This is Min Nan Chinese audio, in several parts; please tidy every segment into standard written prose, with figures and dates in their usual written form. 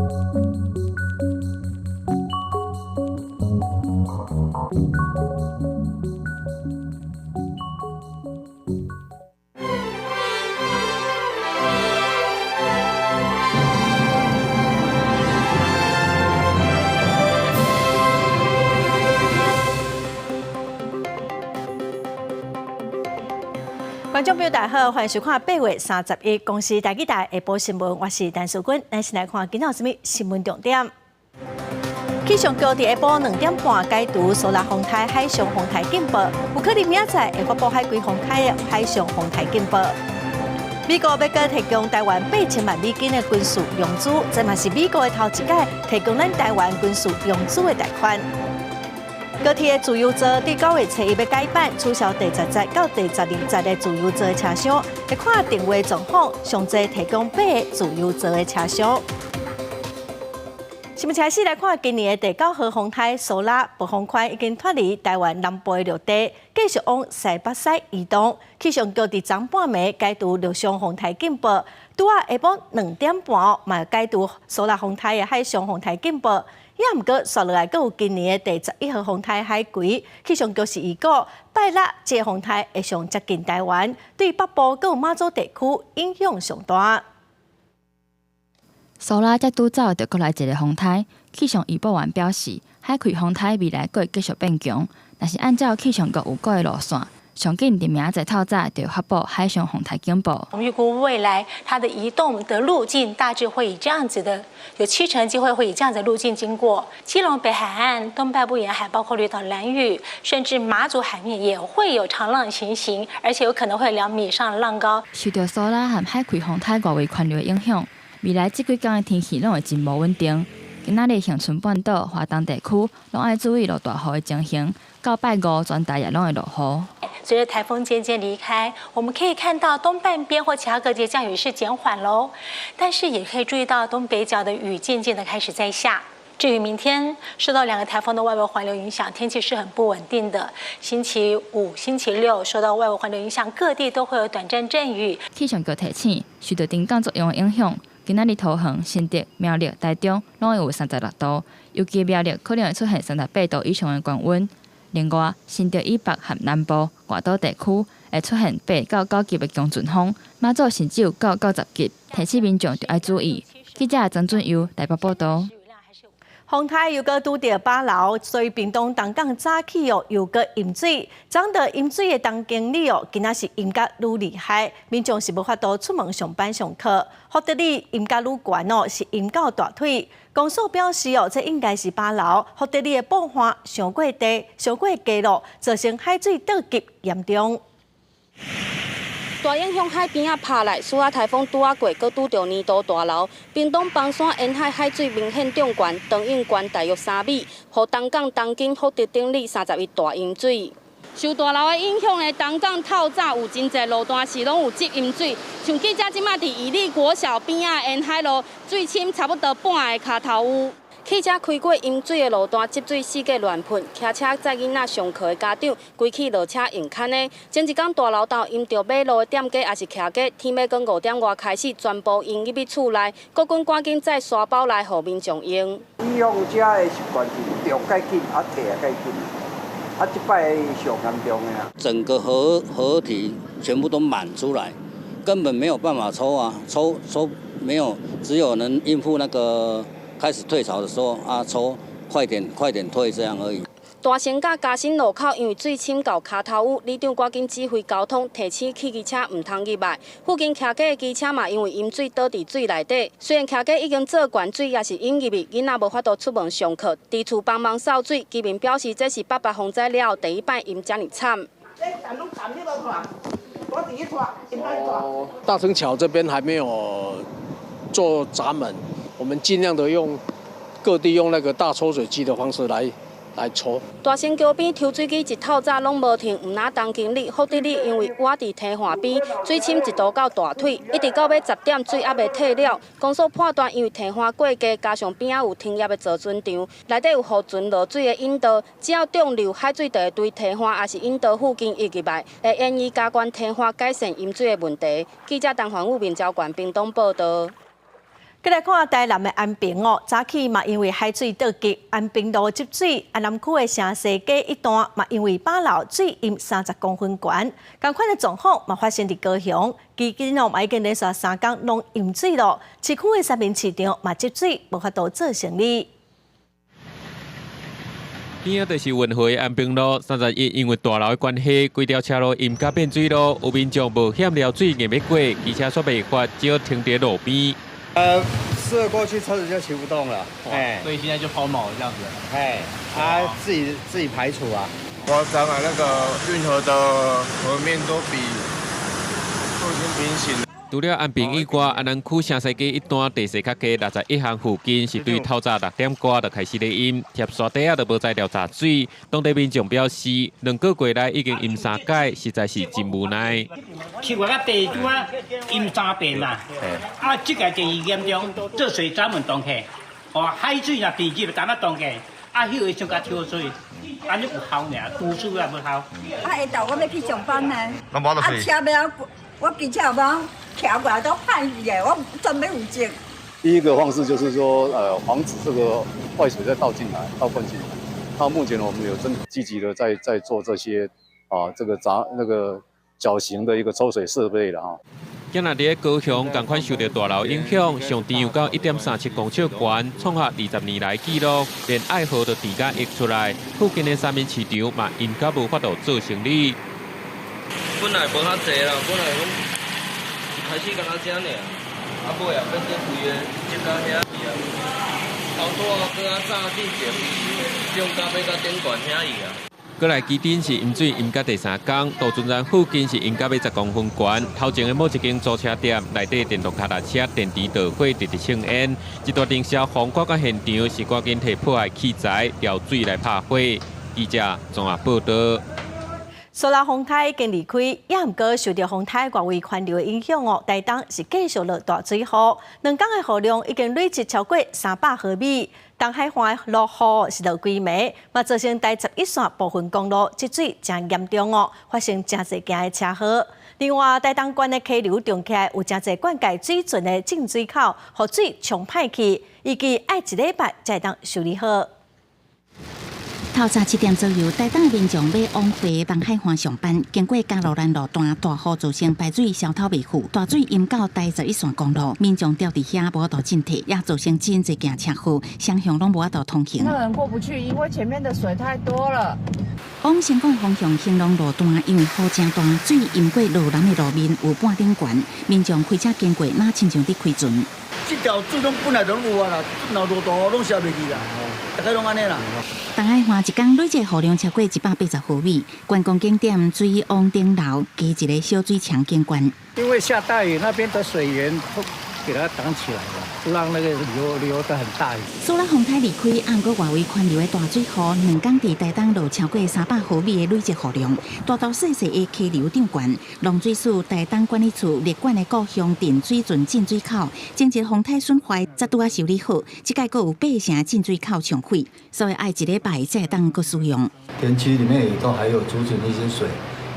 觀眾朋友大家好，歡迎收看8月31公視台語台下晡新聞，我是陳淑君。咱先來看今仔有啥物新聞重點。氣象局佇下晡2點半解除蘇拉風颱海上風颱警報，有可能明仔載會發布海葵風颱的海上風颱警報。美國欲閣提供台灣8000萬美金的軍事融資，這嘛是美國的頭一擺提供咱台灣軍事融資的貸款。高鐵的自由座佇9月初一欲改版，取消第10節到第12節的自由座車廂，會看定位狀況，上濟提供8個自由座的車廂。新聞開始來看，今年的第九號風颱蘇拉暴風圈已經脫離台灣南部的陸地，繼續往西北西移動。氣象局佇昨半暝解除陸上風颱警報，拄仔下晡2點半嘛解除蘇拉風颱的海上風颱警報。也毋過，紲落來閣有今年的第11號風颱海葵，氣象局是預估拜六這個風颱會上接近台灣，對北部閣有馬祖地區影響上大。蘇拉才拄走，就閣來一個風颱。氣象預報員表示，海葵風颱未來閣會繼續變強。若是按照氣象局預估的路線，上緊佇明仔載透早就會發布海上風颱警報。我們預估未來它的移動的路徑大致會以這樣子的，有7成機會會以這樣子的路徑經過基隆北海岸、東半部沿海，包括綠島、蘭嶼，甚至馬祖海面也會有長浪情形，而且有可能會2米以上浪高。受著蘇拉和海葵風颱外圍環流的影響，未來這幾工的天氣攏會真無穩定。今仔日恆春半島、華東地區攏愛注意落大雨的情形，到拜五全台也攏會落雨。隨著颱風漸漸離開，我們可以看到東半邊或其他各地降雨是減緩嘍，但是也可以注意到東北角的雨漸漸的開始在下。至於明天，受到兩個颱風的外圍環流影響，天氣是很不穩定的。星期五、星期六受到外圍環流影響，各地都會有短暫陣雨。氣象局提醒，受到沉降作用的影響，今仔日桃園、新竹、苗栗、台中攏會有36度，尤其苗栗可能會出現38度以上的高溫。另外，新竹以北和南部外島地區會出現8到9級的強陣風，馬祖甚至有到90級，提醒民眾著愛注意。記者曾俊佑台北報道。風颱又閣拄著飽流，所以屏東東港早起哦又閣淹水。長得淹水的東經里哦，今仔是淹甲愈厲害，民眾是無法度出門上班上課。福德里淹甲愈懸哦，是淹到大腿。公所表示哦，這應該是飽流，福德里的布岸傷過低，傷過低咯，造成海水倒急嚴重。大影響海邊仔拍來，蘇拉颱風拄仔過，閣拄著年度大流。屏東枋山沿海海水明顯漲懸，長湧懸大約3米，予東港、東景、福德頂里31大淹水。受大流的影響呢，東港透早有真濟路段是攏有積淹水。像記者這馬佇義里國小邊仔沿海路，水深差不多半个跤頭有。汽車開過淹水的路段，積水四界亂噴，騎車載囡仔上課的家長，規氣落車用牽的。前一工大樓頭淹著馬路的店家也是徛家，天欲光5點外開始全部湧入去厝內，國軍趕緊載沙包來予民眾用。以往遮的習慣是著較緊，啊退也較緊，啊這擺上嚴重的啊。整個河堤全部都滿出來，根本沒有辦法抽啊，抽沒有，只有能應付那個。開始退潮的時候啊，抽快點快點退這樣而已。大成佮嘉新路口因為水深到跤頭趺，里長趕緊指揮交通提醒汽機車毋通入來。附近徛家的機車嘛，因為淹水倒佇水內底。雖然徛家已經做懸水，也是湧入去，囡仔無法度出門上課，佇厝幫忙掃水。居民表示，這是八八風災了後第一擺淹遮爾慘。大成橋這邊還沒有做閘門。我們盡量的用各地用那個大抽水機的方式來抽。大成橋邊抽水機一透早攏無停，毋但東經里、福德里，因為倚佇堤岸邊，水深一度到大腿，一直到尾10點水猶未退了。公所判斷，因為堤岸過低，加上邊仔有停業的造船廠，內底有予船落水的引道，只要漲流海水就會對堤岸，抑是引道附近溢入來，會建議加懸堤岸改善淹水的問題。記者陳環武、面交縣屏東報道。閣來看台南的安平哦，早起嘛因為海水倒激，安平路積水，安南區的城西街一段嘛因為飽流水淹30公分懸，仝款的狀況嘛發生佇高雄，至今哦嘛已經連續3工攏淹水咯，市區的三民市場嘛積水，無法度做生理。邊仔就是運河的安平路，31因為大流的關係，規條車路淹甲變水路，有民眾冒險撩水硬欲過，機車煞袂發，只好停佇路邊。射過去車子就騎不動了，哎，所以現在就拋錨這樣子，哎，啊，自己排除啊。誇張啊，那個運河的河面都比都已經平行。除了安平以外，安南區城西街一段地勢較低，61巷附近是對透早6點外就開始咧淹，疊山底仔都無才調閘水。當地民眾表示，2個月來已經淹三擺，實在是真無奈。 7月到8月拄啊淹三遍啦，啊，這个第二嚴重，這水閘門擋起，哦，海水若變入，閘仔擋起，啊，彼會傷較抽水，按呢有效爾，除水也無效。啊，下晝我欲去上班呢，啊，車欲過，我機車無。徛過來都歹去的，我專門負責。第一個方式就是說，防止這個壞水再倒進來、倒灌進來。那目前我們有正積極的在做這些啊，這個閘那個小型的一個抽水設備了哈。今仔佇高雄，仝款受著大流影響，上甜有到1.37公尺懸，創下20年來紀錄，連愛河都甜甲溢出來。附近的三民市場嘛，淹甲無法度做生理。本來無遐濟啦，本來攏一開始敢若這爾，啊尾啊變做規个積到遐去啊。頭拄仔閣較早之前是漲到欲到頂懸遐去啊。閣來旗津是淹水淹甲第三工，渡船站附近是淹甲欲10公分懸。頭前的某一間租車店內底電動腳踏車電池著火，直直衝煙。一大陣消防趕到現場，是趕緊提破壞器材調水來拍火。記者綜合報導。蘇拉風颱已經離開，也毋過受著風颱外圍環流的影響哦，台東是繼續落大水雨，2工的雨量已經累積超過300毫米。東海岸落雨是落規暝，嘛造成台11線部分公路積水誠嚴重哦，發生誠濟件的車禍。另外，台東縣的溪流漲起來，有誠濟灌溉水圳的進水口，予水沖歹去，預計愛一禮拜才會當修理好。透早7點左右，台東的民眾欲往回望海岸上班，經過嘉路蘭路段大雨造成排水消透袂赴，大水淹到台十一線公路，民眾吊佇遐無法度進退，也造成真濟件車禍，雙向攏無法度通行。那人過不去，因為前面的水太多了。往新港方向興隆路段，因為雨誠大，水淹過路南的路面有半頂懸，民眾開車經過，若親像佇開船。這條水攏本來就攏有啊啦，若落大雨攏消袂去啦，大概攏按呢啦。東海岸一工累計雨量超過180毫米，觀光景點水王頂樓加一个小水牆景觀。因為下大雨，那邊的水源都給它擋起來了，不讓那個流得很大。蘇拉風颱離開，毋過外圍環流的大水雨，2工佇台東落超過300毫米的累積雨量，大到細細的溪流漲懸。農水署台東管理處列管的各鄉鎮水圳進水口，前日風颱損壞，才拄仔修理好，這擺閣有八成進水口沖毀，所以愛一禮拜才會當閣使用。田區裡面也都還有儲存一些水，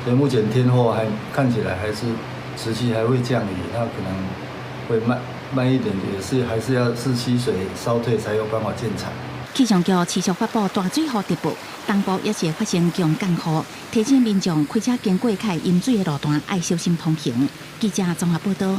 所以目前天候還看起來還是持續還會降雨，那可能會慢慢一點，也是還是要視溪水稍退才有辦法建廠。氣象局持續發布大水雨特報，東部也是會發生強降雨，提醒民眾開車經過較淹水的路段，愛小心通行。記者綜合報導。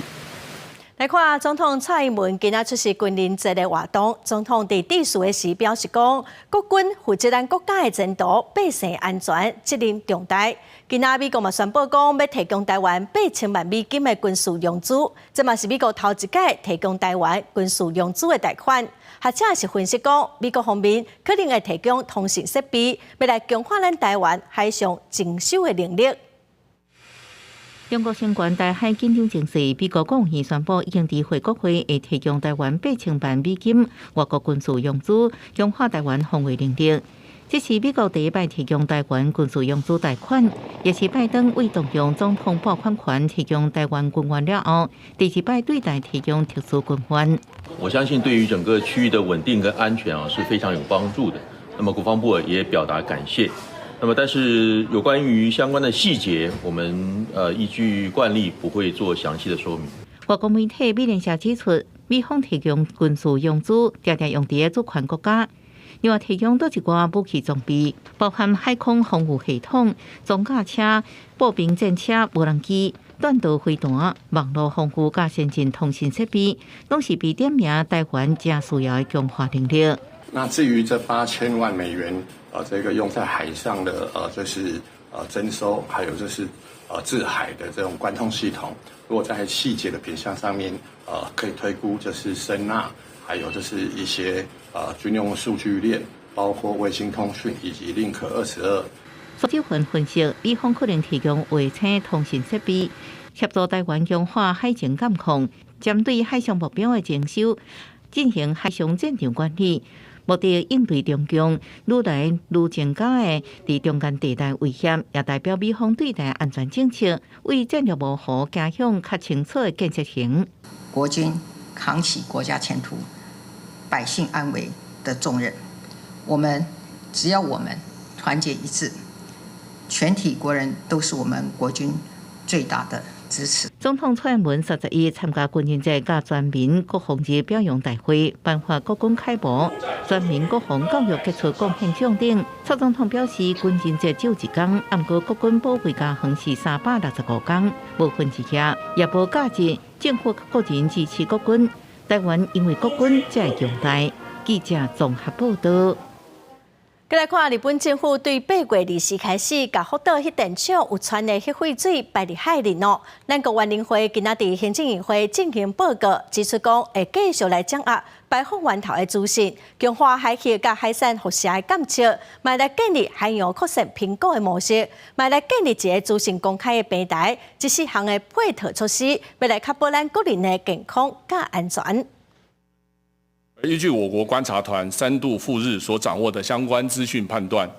來看總統蔡英文今仔出席軍人節的活動，總統佇致辭的時表示講，國軍負責咱國家的前途、百姓安全，責任重大。今仔美國嘛宣布講，欲提供台灣8000萬美金的軍事融資，這嘛是美國頭一擺提供台灣軍事融資的貸款。學者是分析講，美國方面可能會提供通訊設備，欲來強化咱台灣海上偵搜的能力。中國相關台海緊張情勢，美國國務院宣布已經佇會國會會提供台灣8000萬美金外國軍事融資，強化台灣防衛能力。這是美國第一擺提供台灣軍事融資貸款，也是拜登為動用總統撥款權提供台灣軍援了後，第二擺對台提供特殊軍援。我相信對於整個區域的穩定跟安全啊是非常有幫助的。那麼國防部也表達感謝。那麼，但是有關於相關的細節，我們依據慣例不會做詳細的說明。外國媒體美聯社指出，美方提供軍事用資，定定用佇主權國家。另外提供多一寡武器裝備，包含海空防禦系統、裝甲車、步兵戰車、無人機、彈道飛彈、網路防護佮先進通訊設備，攏是被點名台灣誠需要的強化能力。那至於這8000萬美元，這個用在海上的，就是徵收，還有就是制海的這種貫通系統，如果在細節的品項上面，可以推估就是聲納，還有就是一些軍用數據鏈，包括衛星通訊以及 Link 22。蘇志雲分析，美方可能提供衛星通訊設備，協助台灣強化海情監控，針對海上目標的徵收，進行海上戰場管理，目的應對中共愈來愈增加的佇中間地帶威脅，也代表美方對台安全政策為戰略模糊走向較清楚的建設性。國軍扛起國家前途、百姓安危的重任，我們只要我們團結一致，全體國人都是我們國軍最大的支持。總統蔡英文31參加軍人節佮全民國防日表揚大會，頒發國軍楷模、全民國防教育傑出貢獻獎等。蔡總統表示，軍人節只有一天，毋過國軍保衛家園是365天，無分日夜，也無假日。政府個人支持國軍，台灣因為國軍才會強大。記者綜合報道。閣來看日本政府對8月20開始，共福島核電廠有湍的核廢水排入海裡咯。咱國原能會今仔佇行政院會進行報告，指出講會繼續來掌握排放源頭的資訊，強化海域佮海產輻射的監測，嘛來建立海洋擴散評估的模式，嘛來建立一个資訊公開的平台，這四項的配套措施，欲來確保咱國人的健康佮安全。依據我國觀察團三度赴日所掌握的相關資訊判斷，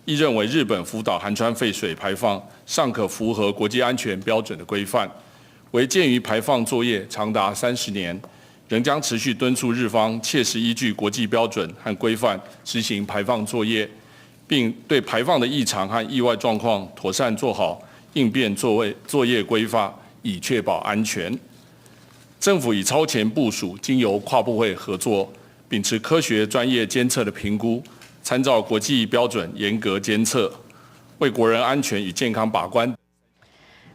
亦認為日本福島含氚廢水排放尚可符合國際安全標準的規範。惟鑑於排放作業長達30年，仍將持續敦促日方切實依據國際標準和規範執行排放作業，並對排放的異常和意外狀況妥善做好應變作業規劃，以確保安全。政府已超前部署，經由跨部會合作，秉持科學專業監測的評估，參照國際標準嚴格監測，為國人安全與健康把關。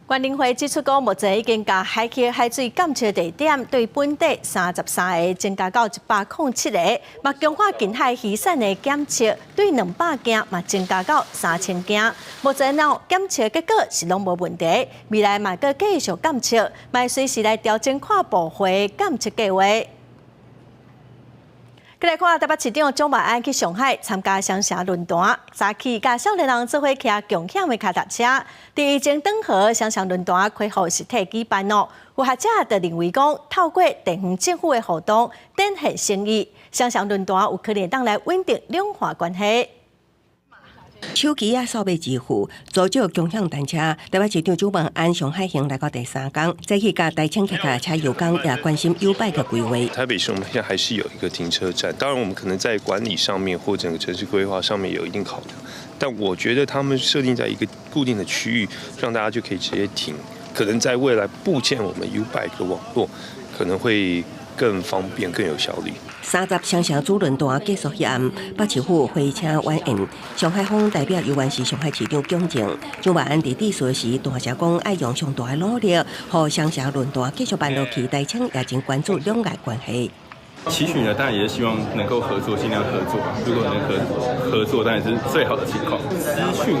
原能會指出講，目前已經共海區海水監測地點對本底33個增加到107個，嘛強化近海漁產的檢測，對200件嘛增加到3000件。目前呢檢測結果是攏無問題，未來嘛閣繼續監測，嘛隨時來調整跨部會監測計劃。閣來看台北市長蔣萬安去上海參加雙城論壇，早起佮少年人做伙騎共享的跤踏車，佇伊前頓河雙城論壇開幕實體舉辦咯。有學者就認為講，透過地方政府的互動，展現誠意，雙城論壇有可能當來穩定兩岸關係。手機仔掃碼支付，租借共享單車。台北市長蔣萬安上海行來到第三天，早起佮台青騎腳車遊講，也關心 YouBike 的規劃。台北市我們現在還是有一個停車站，當然我們可能在管理上面或整個城市規劃上面有一定考量，但我覺得他們設定在一個固定的區域，讓大家就可以直接停，可能在未來布建我們 YouBike 網絡，可能會更方便、更有效率。30雙城主論壇結束彼暗，北市府火車晚宴，上海方代表猶原是上海市長蔣靜。蔣萬安佇致辭時大聲講，愛用上大的努力，予雙城論壇繼續辦落去。台青也真關注兩岸關係。期許呢，當然也是希望能夠合作，盡量合作。如果能合作，當然是最好的情況。資訊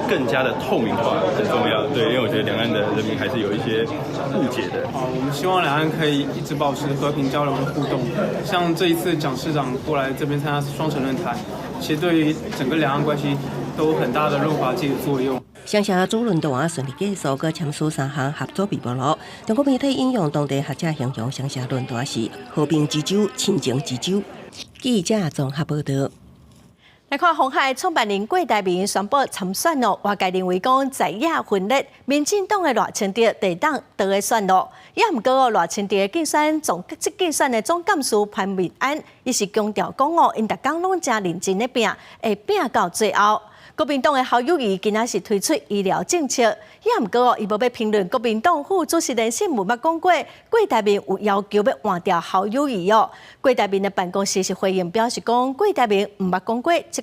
更加的透明化很重要，對，因為我覺得兩岸的人民還是有一些誤解的。好，我們希望兩岸可以一直保持和平交流和互動。像這一次蔣市長過來這邊參加雙城論壇，其實對於整個兩岸關係都有很大的潤滑劑的作用。雙城主論壇順利結束，閣簽署三項合作備忘錄。中國媒體引用當地學者形容雙城論壇是和平之舟、親情之舟。記者綜合報道。來看鴻海創辦人郭台銘宣布參選咯，外界認為講在野分裂，民進黨的賴清德會當倒咧選咯。也毋過哦，賴清德競選的總幹事潘孟安，伊是強調講哦，𪜶逐工攏誠認真咧拚，會拚到最後。國民黨的侯友宜今仔是推出醫療政策，也毋過哦，伊無欲評論國民黨副主席連勝文捌講過，郭台銘有要求欲換掉侯友宜哦。郭台銘的辦公室是回應表示講，郭台銘毋捌講過這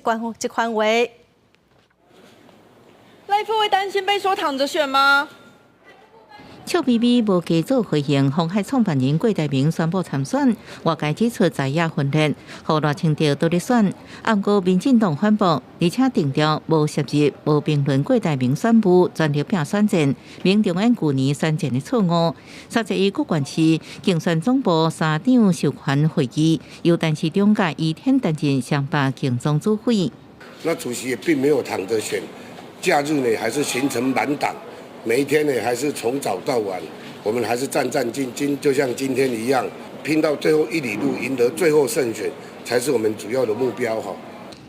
款話。賴副會擔心被說躺著選嗎？笑眯眯無加做回應，鴻海創辦人郭台銘宣布參選，外界指出在野分裂，予賴清德倒咧選。毋過民進黨反駁，而且定調無涉入、無評論郭台銘選務，全力拼選戰。民重演舊年選戰的錯誤。31國縣市競選總部三長授權會議，由陳時中佮余天擔任雙北競總主委。那主席也並沒有躺著選，假日呢還是行程滿檔。每一天呢，還是從早到晚，我們還是戰戰兢兢，就像今天一樣，拼到最後一里路，贏得最後勝選，才是我們主要的目標哈。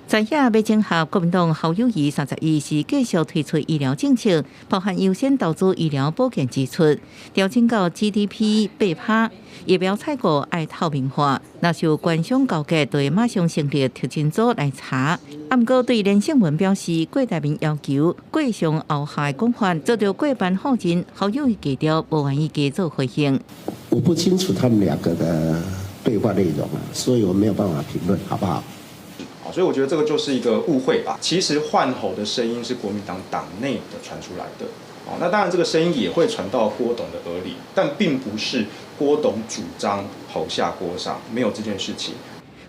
在野欲整合國民黨侯友宜31是繼續推出醫療政策，包含優先投資醫療保健支出，調整到 GDP 8趴，疫苗採購愛透明化，若是有官商勾結，就會馬上成立特偵組來查。毋過對連勝文表示，郭台銘要求郭上後下的講法，遭著郭班後進，侯友宜低調，無願意加做回應。我不清楚他們兩個的對話內容啊，所以我沒有辦法評論，好不好？所以我覺得這個就是一個誤會吧。其實換侯的聲音是國民黨黨內的傳出來的，哦，那當然這個聲音也會傳到郭董的耳裡，但並不是郭董主張侯下郭上，沒有這件事情。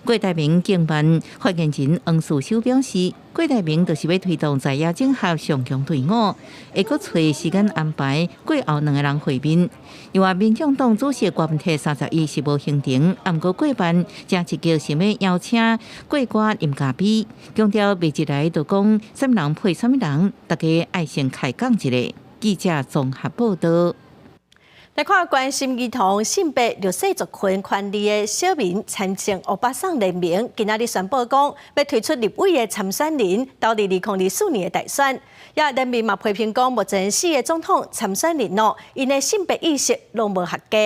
郭台銘競辦發言人黃士修表示，郭台銘就是欲推動在野整合上強隊伍，會閣揣時間安排郭侯兩个人會面。又話民眾黨主席郭文鐵31是無行程，毋過郭辦誠積極想欲邀請郭歌飲咖啡，強調袂一來就講啥物人配啥物人，大家愛先開講一下。記者綜合報道。來看關心兒童性別弱勢族群權利的小民參政歐巴桑聯盟，今仔日宣布講，欲推出立委的參選人，投入2024年的大選。也聯盟嘛批評講，目前四个總統參選人哦，𪜶的性別意識攏無合格。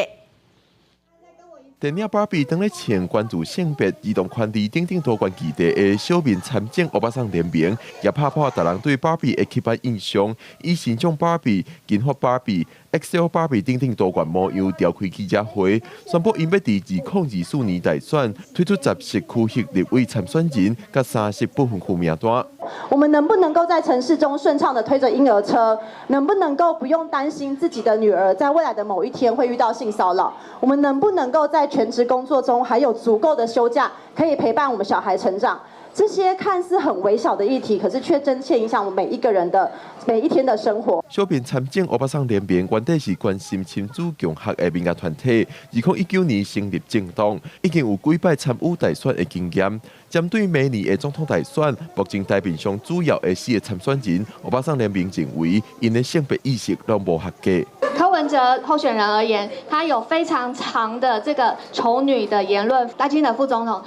電影芭比當咧穿關注性別、兒童權利等等多元議題的小民參政歐巴桑聯盟，也拍破逐人對芭比的刻板印象，以形象芭比、金髮芭比、XL 芭比等等多元模樣召開記者會，宣布𪜶欲佇2024年大選推出10席區域立委參選人，佮3席不分區名單。我們能不能夠在城市中順暢的推著嬰兒車？能不能夠不用擔心自己的女兒在未來的某一天會遇到性騷擾？我們能不能夠在全職工作中還有足夠的休假，可以陪伴我們小孩成長？這些看似很微小的議題，可是卻真切影響我們每一個人的每一天的生活。小民參政歐巴桑聯盟原底是關心親子共學的民間團體，2019年成立政黨，已經有幾擺參與大選的經驗。針對明年的總統大選，目前台面上主要的四个參選人，歐巴桑聯盟認為，𪜶的性別意識攏無合格。柯文哲候選人而言，他有非常長的這個仇女的言論。賴清德副總統，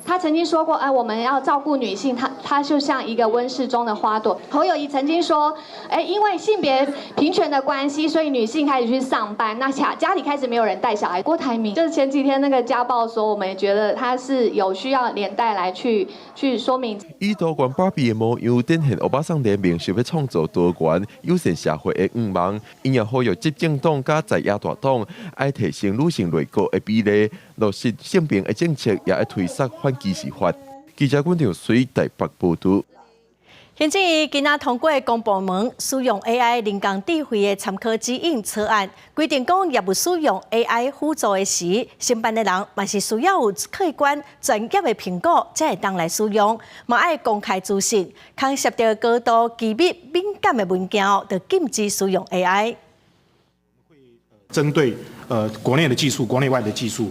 他曾經說過，哎，我們要照顧女性，他就像一個溫室中的花朵。侯友宜曾經說，哎，因為性別平權的關係，所以女性開始去上班，那家裡開始沒有人帶小孩。郭台銘就是前幾天那個家暴說，我們也覺得他是有需要連帶來去說明。以多元芭比的模樣展現歐巴桑聯盟想欲創造多元友善社會的願望，𪜶也呼籲執政黨佮在野大黨愛提升女性內閣的比例，落實性平的政策，也愛推捒反歧視法。記者阮長水台北報道。行政院今仔通過公部門使用 AI 人工智慧的參考指引草案，規定講業務使用 AI 輔助的時，承辦的人嘛是需要有客觀專業的評估，才會當來使用，嘛愛公開資訊，牽涉著高度機密敏感的文件，就禁止使用 AI。針對國內的技術、國內外的技術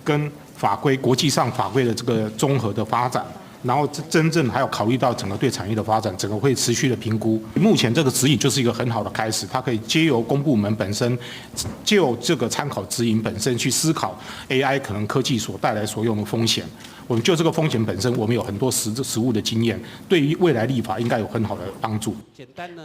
跟法規、國際上法規的這個綜合的發展。然後真正還要考慮到整個對產業的發展，整個會持續的評估。目前這個指引就是一個很好的開始，它可以藉由公部門本身，就這個參考指引本身去思考 AI 可能科技所帶來所有的風險。我們就這個風險本身，我們有很多實務的經驗，對於未來立法應該有很好的幫助。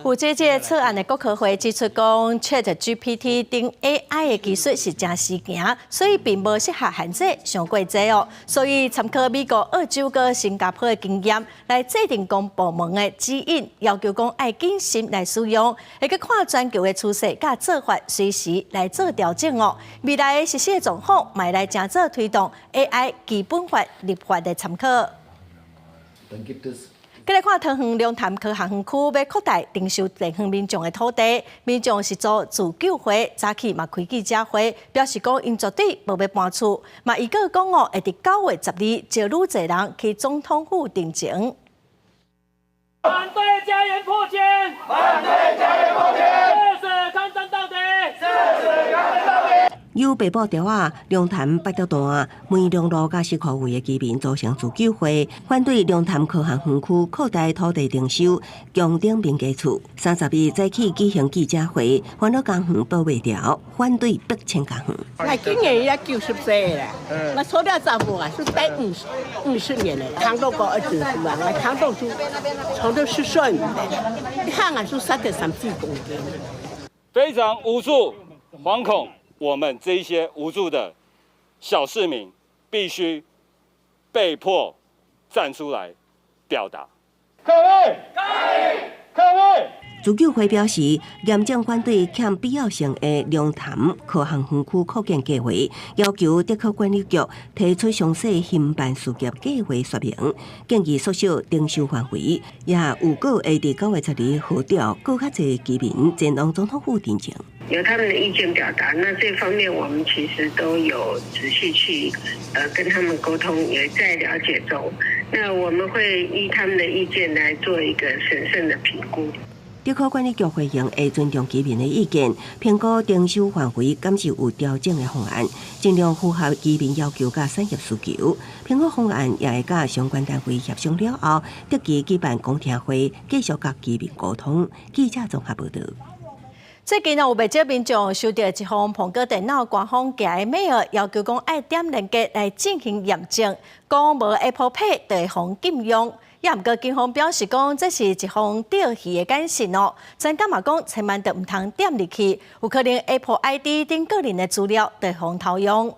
負責這個草案的國科會指出講，ChatGPT 等 AI 的技術是誠時行，所以並無適合限制傷過濟哦。所以參考美國、澳洲佮新加加坡的經驗來制定公部門的指引，要求講愛謹慎來使用，會閣看全球的趨勢佮做法，隨時來做調整哦。未來的實施的狀況，嘛會來成做推動 AI 基本法立法的參考。閣來看桃園龍潭科學園區欲擴大徵收地方民眾的土地，民眾是組自救會，早起嘛開記者會，表示講𪜶絕對無欲搬厝，嘛預告講哦，會佇9月12招愈濟人去總統府陳情。反對加鹽擴建，反對加鹽擴建，誓死抗爭到底，誓死抗爭到底。由北部柱仔、龍潭八德段、梅龍路佮西箍圍的居民組成自救會，反對龍潭科學園區擴大土地徵收，強徵民家厝。31早起舉行記者會，煩惱公園保袂牢，反對逼遷公園。我今年也90歲了，我做了丈夫啊，是待50年了，看到過20萬，我看到就從頭是順，一看啊是3.34公斤。非常無助、惶恐。我們這一些無助的小市民，必須被迫站出來表達。抗議！抗議！抗議！自救會表示，嚴正反對欠必要性的龍潭科學園區擴建計劃，要求竹科管理局提出詳細興辦事業計劃說明，建議縮小徵收範圍，也預告會佇9月12號召閣較濟居民前往總統府陳情。有他們的意見表達，那這方面我們其實都有仔細去跟他們溝通，也在了解中。那我們會依他們的意見來做一個審慎的評估。竹科管理局回應會尊重居民的意見，評估徵收範圍，敢是有調整的方案，盡量符合居民要求佮產業需求。評估方案也會佮相關單位協商了後，定期舉辦公聽會，繼續佮居民溝通。記者綜合報導。最近有袂少民眾收到一封蘋果電腦官方寄的 mail，要求講愛點連結來進行驗證，講無 Apple Pay 就會予禁用。也毋過警方表示講，這是一封釣魚的簡訊哦。專家嘛講，千萬著毋通點入去，有可能 Apple ID 等個人的資料就會予偷用。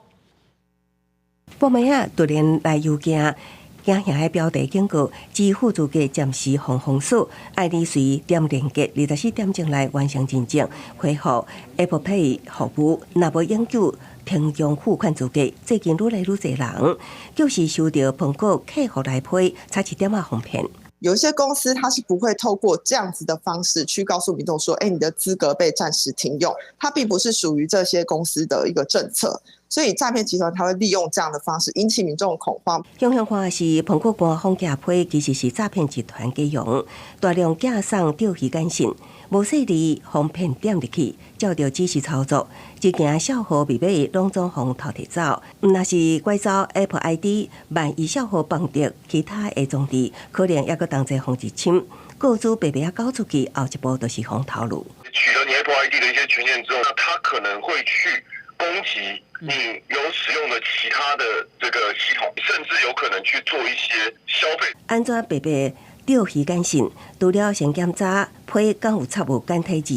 半暝仔突然來郵件，驚嚇的標題警告：支付資格暫時予封鎖，愛你隨點連結24點鐘內完成認證，恢復 Apple Pay 服務。若無永久停用付款資格。最近愈來愈濟人，就是收到蘋果客服來批，差一點仔予騙。有一些公司，它是不會透過這樣子的方式去告訴民眾說，欸，你的資格被暫時停用，它並不是屬於這些公司的一個政策。所以詐騙集團他會利用這樣的方式引起民眾恐慌。向向看是蘋果官方寄批，其實是詐騙集團利用大量寄送釣魚簡訊，無細膩予騙點入去，照著指示操作，一行帳號密碼攏總予偷提走。毋若是拐走 Apple ID，萬一帳號綁著其他的裝置，可能猶閣同齊予入侵。個資白白仔交出去，後一步就是予偷路。取得你 Apple ID 的一些權限之後，那他可能會去攻擊你有使用的其他的這個系統，甚至有可能去做一些消費。按怎白白釣魚簡訊？除了先檢查批敢有插有簡體字，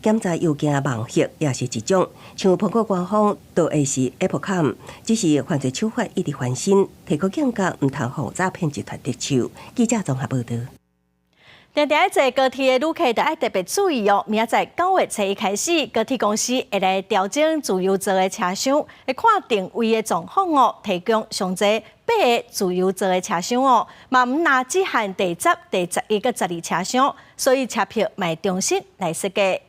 檢查郵件網頁也是一種。像蘋果官方都會是 Apple.com，只是犯罪手法一直翻新，提高警覺，毋通予詐騙集團得手。記者綜合報導。定定坐高鐵的旅客著愛特別注意哦。明仔載9月初一開始，高鐵公司會來調整自由座的車廂，會看定位的狀況哦，提供上濟八个自由座的車廂哦，嘛毋若只限第10、第11佮12車廂，所以車票嘛重新來設計。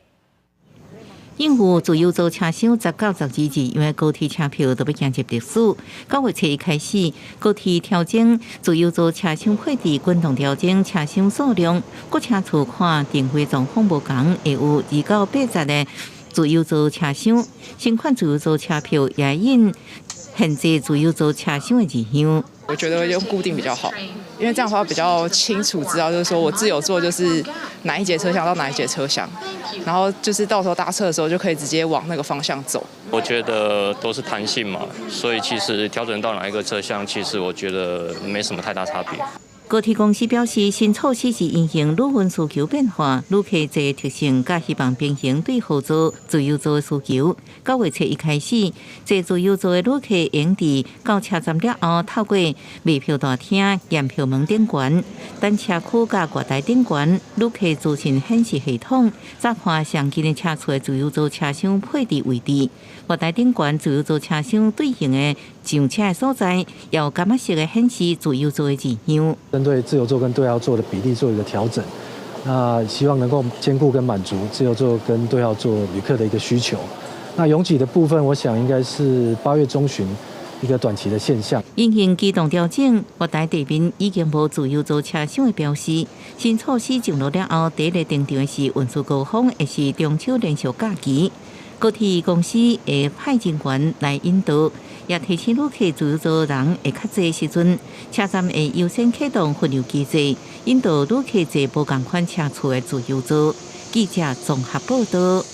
應付自由座車廂10到12字，因為高鐵車票都欲行入歷史。9月初一開始，高鐵調整自由座車廂配置，滾動調整車廂數量。各車次看定位狀況無仝，會有2到8節的自由座車廂。新款自由座車票也因限制自由座車廂的字樣。我覺得用固定比較好，因為這樣的話比較清楚知道，就是說我自由座就是哪一節車廂到哪一節車廂，然後就是到時候搭車的時候就可以直接往那個方向走。我覺得都是彈性嘛，所以其實調整到哪一個車廂，其實我覺得沒什麼太大差別。高鐵公司表示，新措施是因應旅運需求變化、旅客坐特性，佮希望平衡對號座、自由座的需求。9月初一開始，坐自由座的旅客會佇到車站了後，透過賣票大廳、驗票門頂懸、等車區佮月台頂懸旅客資訊顯示系統，查看上近的車次的自由座車廂配置位置。月台頂懸自由座車廂對應的上車的所在，有感覺式的顯示自由座的字樣。針對自由座跟對號座的比例做一個調整，那希望能夠兼顧跟滿足自由座跟對號座旅客的一個需求。那擁擠的部分，我想應該是8月中旬一個短期的現象。因應機動調整，月台地面已經無自由座車廂的標示。新措施上路了後，第一个登場的是運輸高峰，會是中秋連續假期。高鐵公司會派人員來引導，也提醒旅客自由座人會較濟時陣，車站會優先啟動分流機制，引導旅客坐無仝款車次的自由座。記者綜合報道。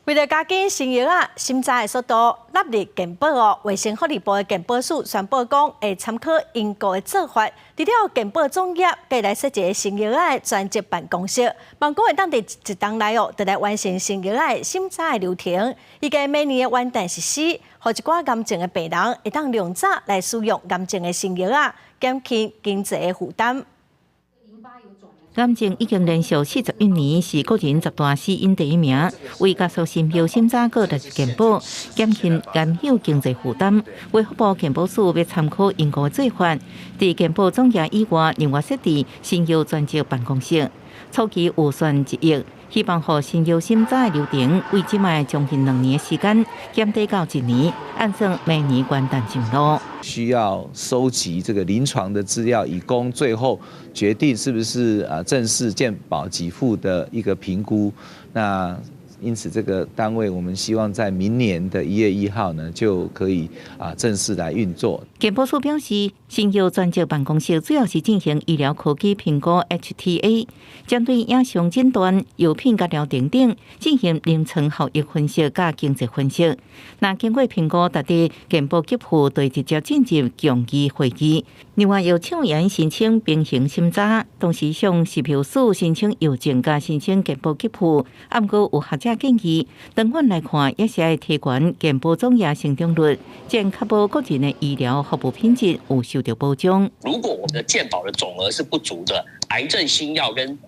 為著加緊新藥仔審查的速度，納入健保哦。衛生福利部的健保署宣布講，會參考英國的做法，除了健保總業，閣來設一个新藥仔的專責辦公室，望講會當佇一冬內哦，就來完成新藥仔的審查的流程。預計明年的元旦實施，予一寡癌症的病人會當量早來使用癌症的新藥仔，減輕經濟的負擔。癌症已經連續41年是國人十大死因第一名，為加速新藥審查閣納入健保，減輕癌友經濟負擔，衛福部健保署欲參考英國的做法，佇健保總業以外，另外設置新藥專責辦公室，初期預算1億，希望予新藥審查的流程，為這擺將近2年的時間減低到一年，按算明年元旦上路。需要收集這個臨床的資料，以供最後決定是不是正式健保給付的一個評估。那因此這個單位，我們希望在明年的1月1號呢，就可以正式來運作。健保署表示，新藥專責辦公室主要是進行醫療科技評估（HTA），針對影像診斷、藥品佮療程等進行臨床效益分析佮經濟分析。若經過評估，達到健保給付，就直接進入共議會議。另外，藥廠也申請平行審查，同時向食藥署申請藥證佮申請健保給付。毋過有學者建議，長遠來看，也是愛提懸健保總額成長率，才確保國人的醫療服務品質有受到保障。如果我們的健保的總額是不足的，癌症新藥跟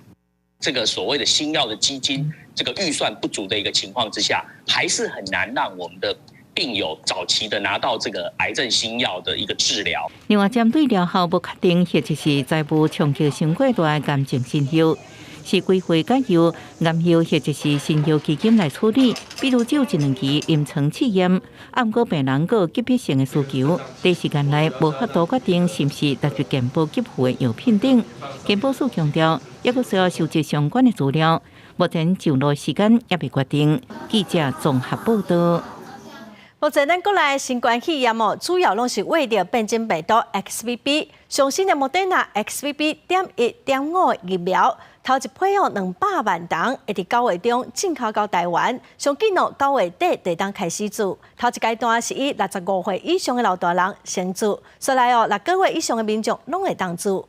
這個所謂的新藥的基金，這個預算不足的一個情況之下，還是很難讓我們的病友早期的拿到這個癌症新藥的一個治療。另外，針對療效不確定或者是財務衝擊傷過大的癌症新藥，是規劃改由癌藥或者是新藥基金來處理。比如只有一兩期臨床試驗，毋過病人閣有急迫性的需求，短時間內無法度決定是毋是納入健保給付的藥品等。健保署強調，猶閣需要收集相關的資料，目前上路時間猶未決定。記者綜合報道。目前咱國內新冠肺炎哦，主要攏是為著變種病毒 XBB，上新的莫德納 XBB.1.5疫苗，頭一批哦200萬劑會佇9月中進口到台灣，上緊哦9月底就會當開始注。頭一階段是以65歲以上的老大人先注，紲來哦6個月以上的民眾攏會當注。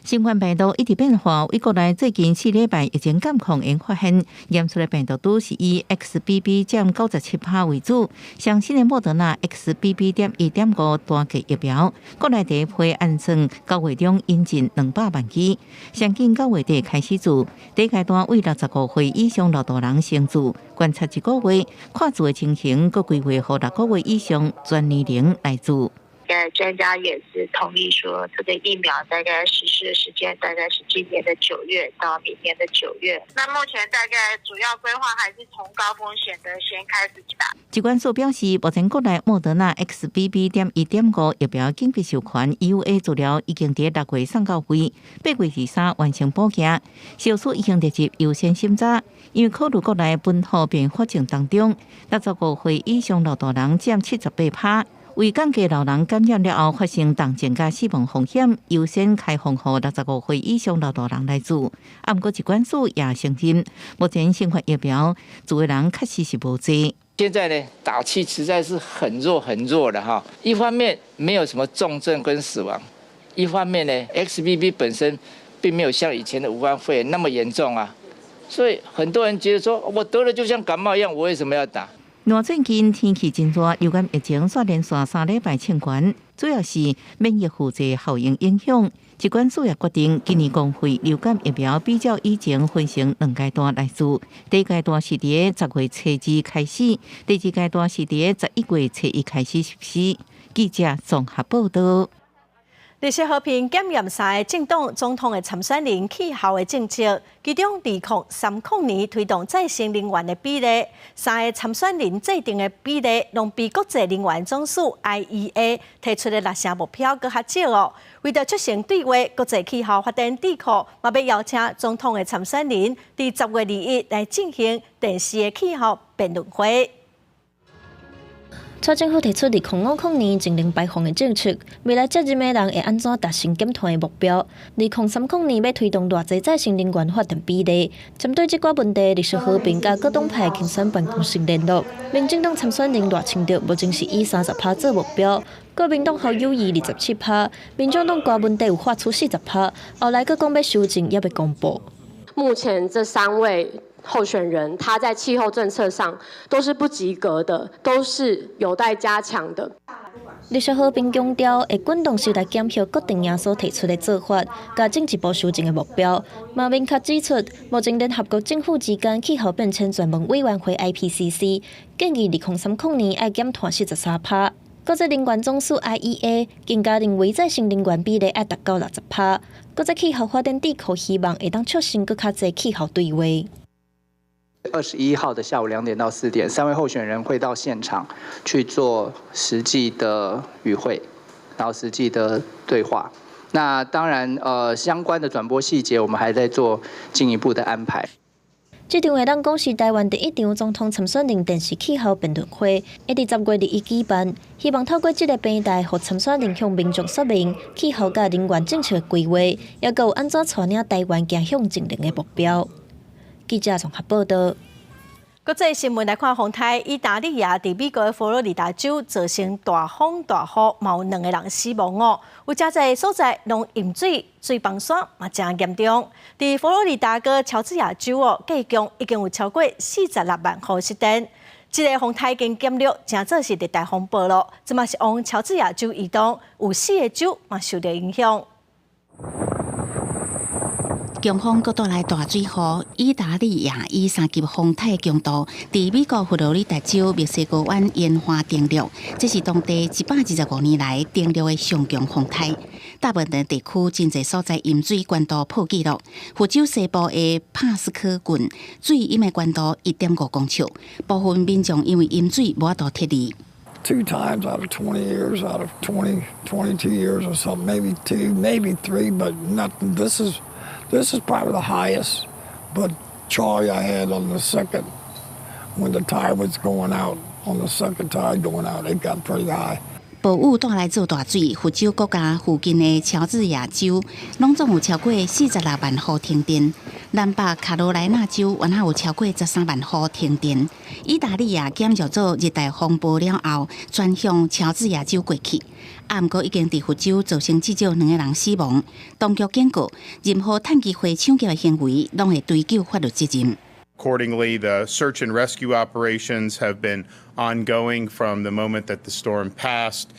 新冠病毒一直變化，為國內最近4禮拜疫情監控𪜶發現，驗出的病毒都是以 XBB 佔97%為主。上新的莫德納 XBB.1.5單劑疫苗，國內第一批按算9月中引進200萬劑，上緊9月底開始注。第一階段為65歲以上老大人先注，觀察一個月，看注的情形，閣規劃予6個月以上全年齡來注。專家也是同意說，這個疫苗大概實施的時間大概是今年的九月到明年的九月。那目前大概主要規劃還是從高風險的先開始打。疾管署表示，目前國內莫德納 XBB.1.5疫苗緊急授權 EUA 資料已經佇6月送到位，8月23完成補件，小署已經列入優先審查。因為考慮國內本土變發症當中，65歲以上老大人佔78%。為降低老人感染了後發生重症佮死亡風險，優先開放予65歲以上老大人來注。毋過疾管署也承認，目前新冠疫苗注的人確實是無濟。現在呢，打氣實在是很弱很弱的哈。一方面沒有什麼重症跟死亡，一方面呢，XBB 本身並沒有像以前的武漢肺炎那麼嚴重啊，所以很多人覺得說我得了就像感冒一樣，我為什麼要打？若最近天氣真熱，流感疫情煞連續3禮拜衝懸，主要是免疫輔劑效應影響。疾管署也決定，今年公費流感疫苗比照以前分成兩階段來做。第一階段是佇10月初2開始，第二階段是佇11月初1開始實施。記者綜合報道。綠色和平檢驗三個政黨總統的參選人氣候的政策，其中2030年推動再生能源的比例，三個參選人制定的比例，攏比國際能源總署 IEA 提出的六成目標閣較少哦。為著促成對話，國際氣候發展智庫嘛欲邀請總統的參選人，佇10月21來進行電視的氣候辯論會。蔡政府提出2050年淨零排放的政策，未來責任的人會按怎達成減碳的目標？2030年欲推動偌濟再生能源發電比例？針對這寡問題，綠色和平佮各黨派競選辦公室聯絡。民進黨參選人賴清德目前是以30趴做目標，國民黨侯友宜27趴，民眾黨柯文哲有喊出40趴，後來閣講欲修正，猶未公布。目前這三位候選人，他在氣候政策上都是不及格的，都是有待加強的。綠色和平強調，會滾動式來檢核各陣營所提出的做法，佮進一步修正的目標。嘛明確指出，目前聯合國政府之間氣候變遷專門委員會 IPCC 建議2030年愛減碳43趴。國際能源總署 IEA 更加認為再生能源比例愛達到60趴。國際氣候發展智庫希望會當促成閣較濟氣候對話。 21號的下午2點到4點，三位候選人會到現場去做實際的與會，然後實際的對話。那當然，相關的轉播細節，我們還在做進一步的安排。這場會當講是台灣第一場總統參選人電視氣候辯論會，會佇10月21舉辦，希望透過這个平台，予參選人向民眾說明氣候佮能源政策規劃，猶閣有按怎帶領台灣走向淨零的目標。記者綜合報道。國際新聞來看，風颱伊達利亞佇美國的佛羅里達州造成大風大雨，嘛有兩個人死亡哦。有誠濟所在攏淹水，水崩山嘛誠嚴重。佇佛羅里達佮喬治亞州哦，計共已經有超過46萬戶失電。這个風颱已經減弱，成做是熱帶風暴囉。這馬是往喬治亞州移動，有四個州嘛受著影響。強風閣帶來大水雨，伊達利亞以三級風颱強度，佇美國佛羅里達州墨西哥灣沿岸登陸，這是當地125年來登陸的上強風颱。大部分地區真濟所在淹水懸度破紀錄。佛州西部的帕斯科郡水淹的懸度1.5公尺，部分民眾因為淹水無法度撤離。 Two times out of 20 years, out of 20, 22 years or something, maybe two, maybe three, but nothing. This is probably the highest. But Charley I had on the second, when the tide was going out, on the second tide going out, it got pretty high. 暴雨帶來做大水，佛州國家附近的喬治亞州，攏總有超過46萬戶停電。南北卡羅來納州原來有超過13萬戶停電。伊達利亞減弱做熱帶風暴了後，轉向喬治亞州過去。啊，毋過已經佇佛州造成至少兩個人死亡。當局警告，任何趁機會搶劫的行為，攏會追究法律責任。 Accordingly, the search and rescue operations have been ongoing from the moment that the storm passed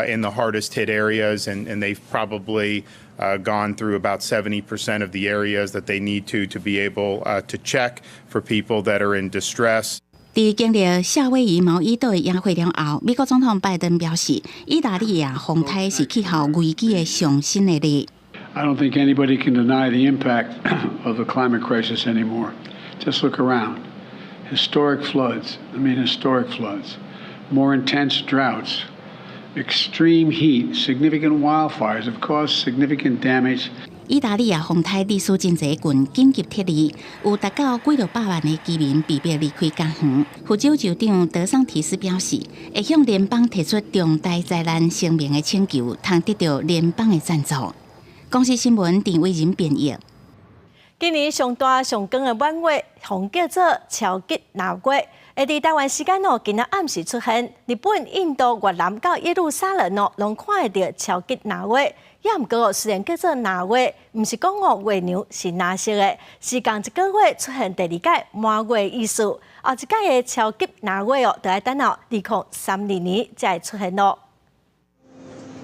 in the hardest hit areas, and they've probably gone through about 70% of the areas that they need to be able to check for people that are in distress. 佇經歷夏威夷毛伊島的野火了後，美國總統拜登表示，伊達利亞風颱是氣候危機的上新的例。 I don't think anybody can deny the impact of the climate crisis anymore. Just look around. Historic floods, I mean historic floods, more intense droughts, extreme heat, significant wildfires have caused significant damage. 伊達利亞風颱致使真濟郡緊急撤離，有達到幾落百萬的居民被迫離開家園。佛州州長德桑提斯表示，會向聯邦提出重大災難聲明的請求，通得到聯邦的贊助。公視新聞鄭偉仁編譯。今年上大上光的滿月，予人叫做超級藍月。會佇台灣時間哦，今仔暗時出現，日本、印度、越南到耶路撒冷哦，攏看會著超級藍月。也毋過雖然叫做藍月，毋是講哦月娘是藍色的，是仝一個月出現第二擺滿月意思。後一擺的超級藍月哦，就愛等到2032年才會出現囉。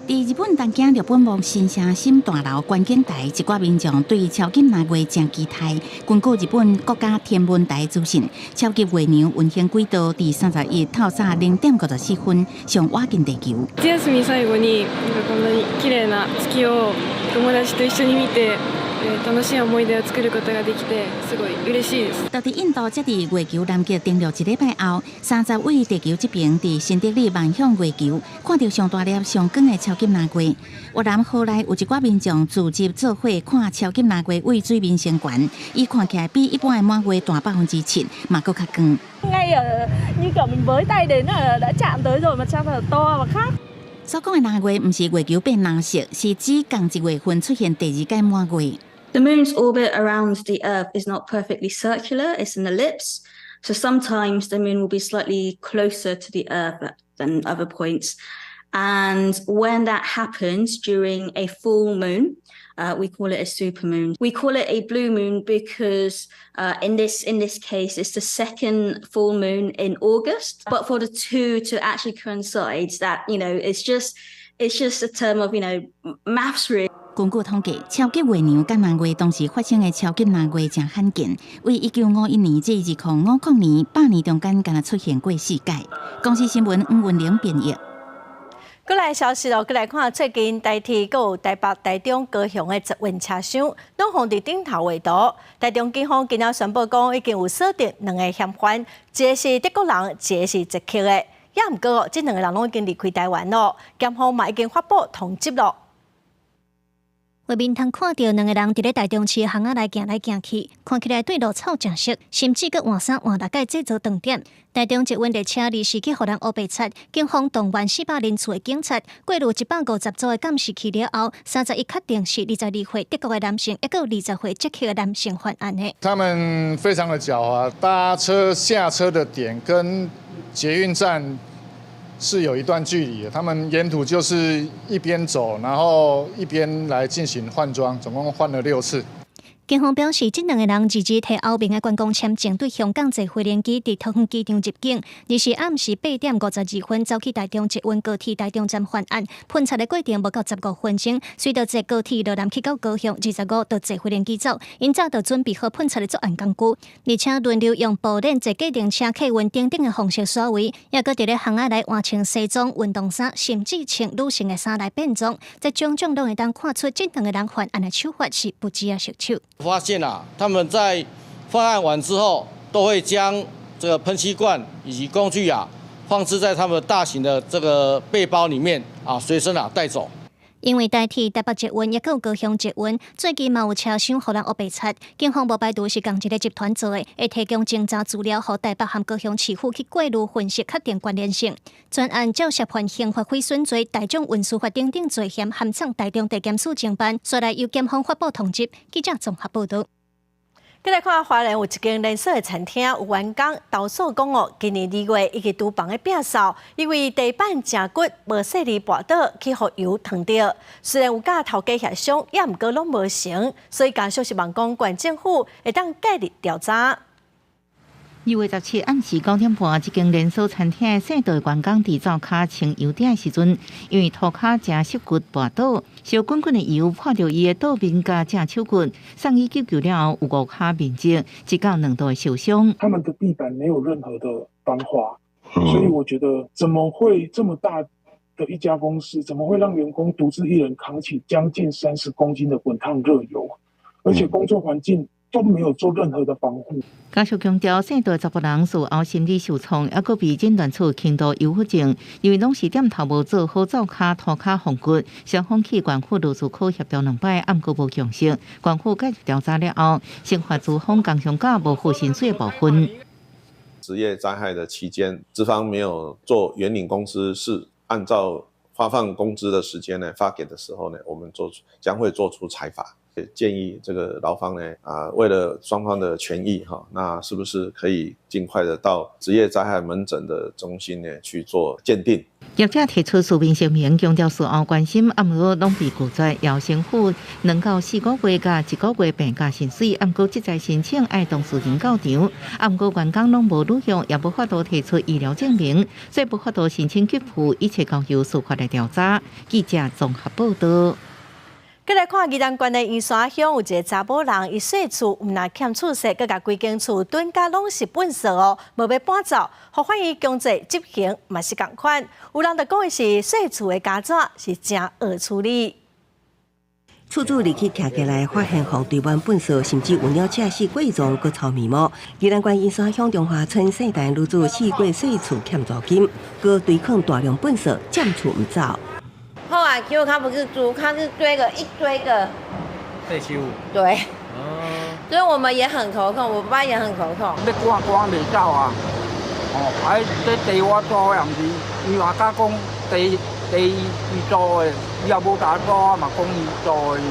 佇日本東京六本木新城心大樓觀景台，一寡民眾對超級藍月誠期待。根據日本國家天文台資訊，超級月娘運行軌道佇31透早0點54分上倚近地球。夏休み最後になんかこんなに綺麗な月を友達と一緒に見て楽しい思い出を作ることができてすごい嬉しいです。佇印度，則佇月球南極登陸一禮拜後，30位地球這爿佇新德里望向月球，看著上大粒、上光的超級藍月。越南河內有一寡民眾組織做伙看超級藍月對水面升懸，伊看起來比一般的滿月大7%，嘛閣較光。 Ngay ở như kiểu mình với tay đến là đã chạm tới rồi mà sao mà to và khác. 所講的藍月，毋是月球變藍色，是指仝一月份出現第二擺滿月。 The moon's orbit around the Earth is not perfectly circular, it's an ellipse. So sometimes the moon will be slightly closer to the Earth than other points. And when that happens during a full moon, we call it a supermoon. We call it a blue moon because in this case, it's the second full moon in August. But for the two to actually coincide, that it's just a term of maths really. 根據統計，超級月娘佮藍月同時發生的超級藍月誠罕見，為1951年至2050年100年中間，敢若出現過四擺。公視新聞黃文玲編譯。閣來消息囉，閣來看最近台鐵閣有台北、台中、高雄的捷運車廂，攏予佇頂頭畫圖。台中警方今仔宣布講，已經有鎖定兩个嫌犯，一个是德國人，一个是捷克的。也毋過，這兩个人攏已經離開台灣囉，檢方嘛已經發布通緝囉。畫面通看著兩个人佇咧台中市巷仔內行來行去，看起來對路草誠熟，甚至閣換衫換六擺製造長點。台中捷運列車二時去予人烏白漆，警方動員400人次的警察，過濾150組的監視器了後，31確定是22歲德國的男性，抑閣20歲捷克的男性犯案的。他們非常的狡猾，搭車下車的點跟捷運站是有一段距離的，他們沿途就是一邊走，然後一邊來進行換裝，總共換了6次。警方表示，這兩个人二日提歐盟的觀光簽證對香港坐飛行機，佇桃園機場入境，二時暗時8點52分走去台中捷運高鐵台中站犯案，噴漆的過程無夠15分鐘，隨著坐高鐵落南去到高雄，25就坐飛行機走，𪜶早就準備好噴漆的作案工具，而且輪流用布鏈坐計程車客運頂頂的紅色刷位，抑閣佇咧巷仔內換穿西裝、運動衫，甚至穿女性的衫來變裝，這種種攏會當看出這兩个人犯案的手法是不止仔熟手。發現啊，他們在犯案完之後，都會將這個噴漆罐以及工具啊，放置在他們大型的這個背包裡面啊，隨身啊帶走。因為台鐵台北捷運，抑閣有高雄捷運，最近嘛有車廂予人烏白漆，警方無排除是仝一个集團做的，會提供偵查資料，予台北和高雄市府去過濾分析，確定關聯性。全案照涉犯刑法毀損罪、大眾運輸法等等罪嫌，函送台中地檢署偵辦，煞來由檢方發布通緝。記者綜合報導。閣來看花蓮有一間連鎖的餐廳，有員工投訴講哦，今年2月伊去廚房咧摒掃，因為地板誠骨無細膩跋倒，去予油燙著。雖然有佮頭家協商，也毋過攏無成，所以家屬希望講縣政府會當介入調查。2月17暗時9點半，這間連鎖餐廳的細道員工佇灶跤清油碟的時陣，因為塗跤誠濕骨跋倒，燒滾滾的油潑著伊的桌面佮正手骨，送醫急救了後有五跤面積1到2度的受傷。他們的地板沒有任何的防滑，所以我覺得怎麼會這麼大的一家公司，怎麼會讓員工獨自一人扛起將近30公斤的滾燙熱油，而且工作環境都沒有做任何的防護。家屬強調，姓杜的查埔人術後心理受創，抑閣被診斷出輕度憂鬱症，因為攏是店頭無做好灶跤塗跤防骨，雙方去縣府勞資科協調兩擺，毋過無共識。縣府介入調查了後，懲罰資方工傷佮無付薪水的部分。職業災害的期間，資方沒有做員領工資，是按照發放工資的時間呢發給的時候呢，我們做出將會做出裁罰。建議這個勞方呢，啊，為了雙方的權益哈，那是不是可以盡快的到職業災害門診的中心呢去做鑑定？業者提出書面聲明，強調事後關心，啊，毋過攏被拒絕，要先付2到4個月佮一個月病假薪水，啊，毋過這再申請愛當事人到場，啊，毋過員工攏無履約，也無法度提出醫療證明，所以無法度申請給付，一切交由司法來調查。記者綜合報道。閣來看宜蘭縣的員山鄉有一个查某人，伊細厝毋但欠厝稅，閣共規間厝囤甲攏是糞埽哦，無欲搬走，予法院強制執行嘛是仝款。有人就講伊是細厝的家紙是誠惡處理。厝主入去徛起來，發現予堆滿糞埽，甚至有鳥鼠四過狀閣臭面毛。宜蘭縣員山鄉中華村姓陳女子四月細厝欠租金，閣堆囥大量糞埽，佔厝毋走。後來結果他不是租，他是堆個一堆個廢棄物。對，哦，所以我們也很頭痛，我爸也很頭痛。欲趕趕袂走啊！哦，啊，這地我租的，也毋是，伊嘛敢講地地伊租的，伊也無共租，嘛講伊租的。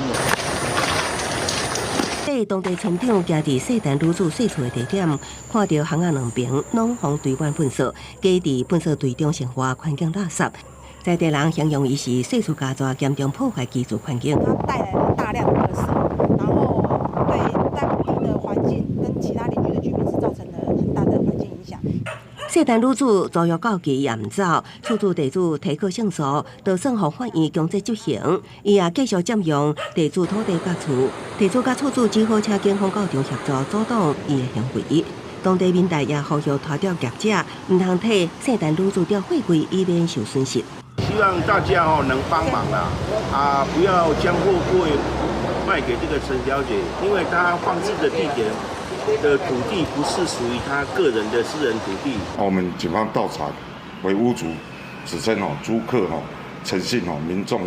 這當地村長行佇姓陳女子細厝的地點，看著巷仔兩邊攏予堆滿糞埽，加佇糞埽堆中生活環境垃圾。在地人形容伊是細厝家紙嚴重破壞居住環境。它帶來了大量的垃圾，然後對當地的環境跟其他鄰居的居民是造成了很大的環境影響。姓陳女子租約到期也毋走，厝主地主提告勝訴，就算予法院強制執行，伊也繼續佔用地主土地佮厝。地主佮厝主只好請警方到場協助阻擋伊的行為。當地民代也呼籲拖吊業者，毋通替姓陳女子吊貨櫃，以免受損失。希望大家哦能幫忙啦，啊，不要將貨櫃賣給這個陳小姐，因為她放置的地點的土地不是屬於她個人的私人土地。我們警方調查為屋主指稱哦租客哦誠信哦民眾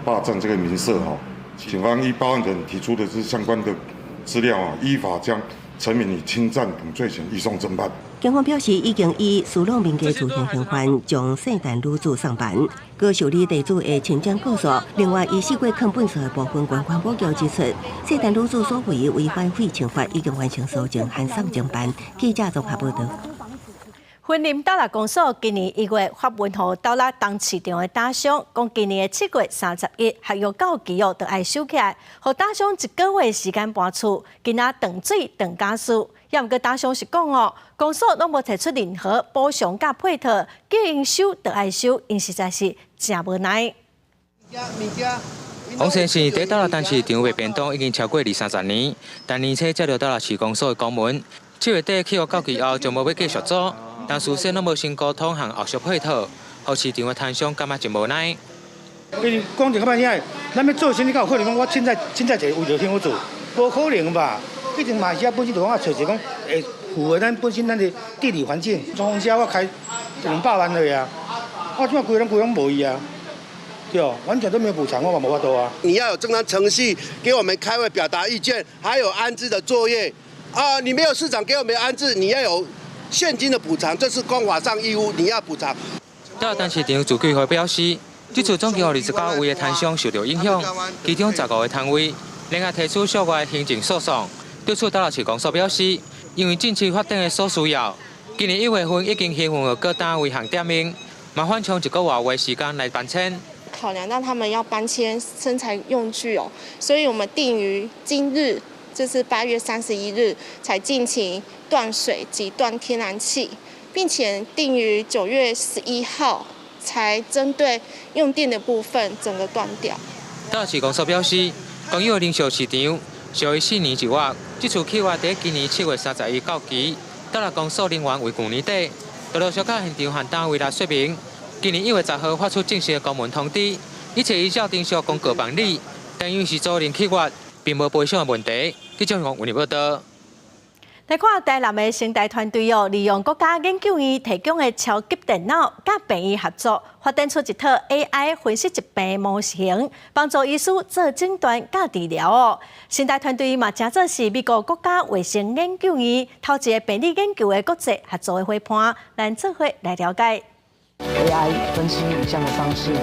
霸佔這個民舍哦，警方依報案人提出的是相關的資料啊，依法將陳敏以侵佔等罪嫌移送偵辦。警方表示，已經以私弄民家厝現行犯將姓陳女子送辦，閣受理地主的親情告訴。另外，伊四月囥糞埽的部分，縣環保局指出，姓陳女子所為違反廢清法，已經完成搜證，函送偵辦。記者綜合報道。雲林斗六公所今年1月發文予斗六東市場的打商，講今年的7月31合約到期哦，就愛收起來，予打商一個月時間搬厝，今仔斷水斷家私。也毋過打商是講哦，公所攏無提出任何補償佮配套，叫𪜶收就愛收，𪜶實在是誠無奈。王先生佇斗六東市場賣便當已經超過二三十年，但年初接著斗六市公所的公文，7月底契約到期後就無欲繼續租。但事先攏無先溝通和後續配套，予市場的攤商感覺真無奈。伊講一個歹聽，咱欲做生意，敢有可能講我凊彩凊彩一個位就聽我做？無可能吧？一定嘛是啊，本身就講啊，揣一個講會符合咱本身咱的地理環境。裝潢車我開200萬了呀，我這擺規攏規攏無伊啊，對哦，完全都沒有補償，我嘛無法度啊。你要有正當程序給我們開會表達意見，還有安置的作業啊！你沒有市場給我們安置，你要有現金的補償，這是公法上義務，你要補償。斗六東市場自救會表示，這次總共有29位的攤商受著影響，其中15個攤位另外提出涉外行政訴訟。對此，斗六市公所表示，因為近期發展的所需要，今年1月份已經批文予各單位和店面，麻煩將一個外月時間來搬遷。考量到他們要搬遷生產用具哦，所以我們定於今日，就是8月31日，才進行斷水及斷天然氣，並且定於9月11號才針對用電的部分整個斷掉。斗六市公所表示，公有零售市場屬於4年一約，這次契約佇今年7月31到期。斗六公所人員為舊年底，就陸續佮現場和單位來說明，今年1月10號發出正式的公文通知，一切依照程序公告辦理，但因為是租賃契約，並無賠償的問題。記者黃文報道。來看台南的成大團隊哦，利用國家研究院提供的超級電腦，佮病院合作，發展出一套 AI 分析疾病模型，幫助醫師做診斷佮治療哦。成大團隊嘛，誠做是美國國家衛生研究院頭一个病理研究的國際合作的伙伴，咱做伙來了解。AI 分析影像的方式呢，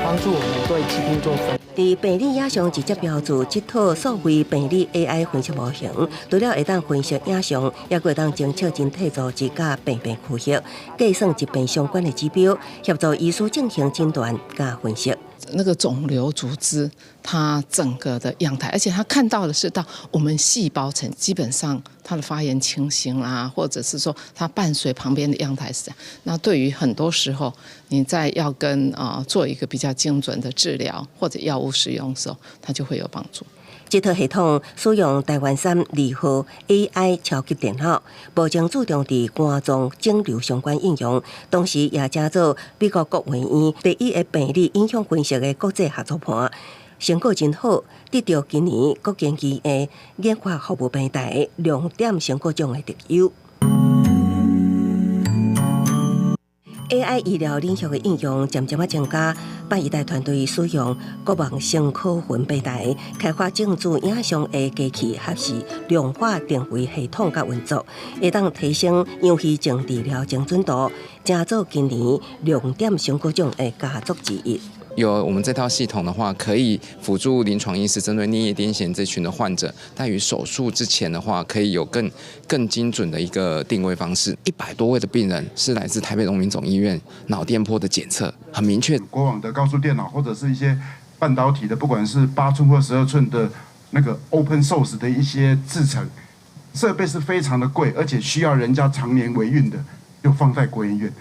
幫助我們對疾病做分。佇病理影像直接標註這套數位病理 AI 分析模型，除了會當分析影像，抑閣會當偵測人體組織佮病變區域，計算疾病相關的指標，協助醫師進行診斷佮分析。那個腫瘤組織，它整個的樣態，而且它看到的是到我們細胞層，基本上它的發炎情形啦，或者是說它伴隨旁邊的樣態是這樣。那對於很多時候，你在要跟做一個比較精準的治療或者藥物使用的時候，它就會有幫助。這套系統使用台灣三二號 AI 超級電腦，目前注重佇肝臟腫瘤相關應用，同時也成做美國國衛院第一个病理影像分析的國際合作伴，成果真好，得著今年國研院的研發服務平台亮點成果獎的特優。AI 醫療領域的應用漸漸仔增加，百醫大團隊使用國網生科雲平台開發正主影像的機器，合是量化定位系統佮運作，會當提升陽虛症治療精準度，成做今年亮點成果獎的佳作之一。有我們這套系統的話，可以輔助臨床醫師針對顳葉癲癇這群的患者，在於手術之前的話，可以有更精準的一個定位方式。100多位的病人是來自台北榮民總醫院腦電波的檢測，很明確。國網的高速電腦或者是一些半導體的，不管是8寸或12寸的那個 open source 的一些製程設備是非常的貴，而且需要人家常年維運的，就放在國研院。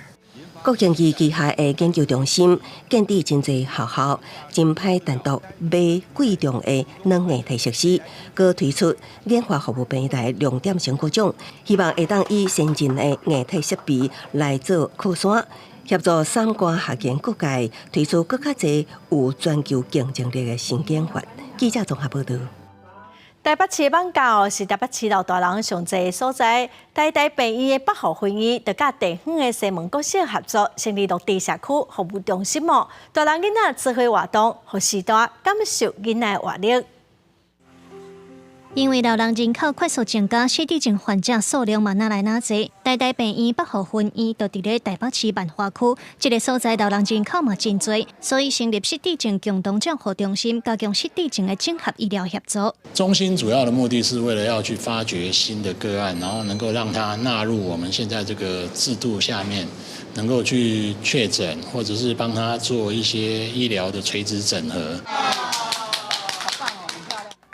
國研院旗下的研究中心建置真濟學校，真歹單獨買貴重的軟硬體設施，閣推出研發服務平台亮點成果獎，希望會當以先進的硬體設備來做靠山，協助產官學研各界推出閣較濟有全球競爭力的新研發。記者綜合報道。台北市艋舺是台北市老大人上濟的所在，台大病院的北湖分院就佮地方的西門國小合作，成立落地社區服務中心哦。大人囡仔做伙活動，予序大感受囡仔的活力。因為老人人口快速增加，失智症患者數量嘛愈來愈濟。台大病院北湖分院就佇咧台北市萬華區，這个所在老人人口嘛真濟，所以成立失智症共同照護中心，加強失智症的整合醫療協助。中心主要的目的是為了要去發掘新的個案，然後能夠讓它納入我們現在這個制度下面，能夠去確診，或者是幫他做一些醫療的垂直整合。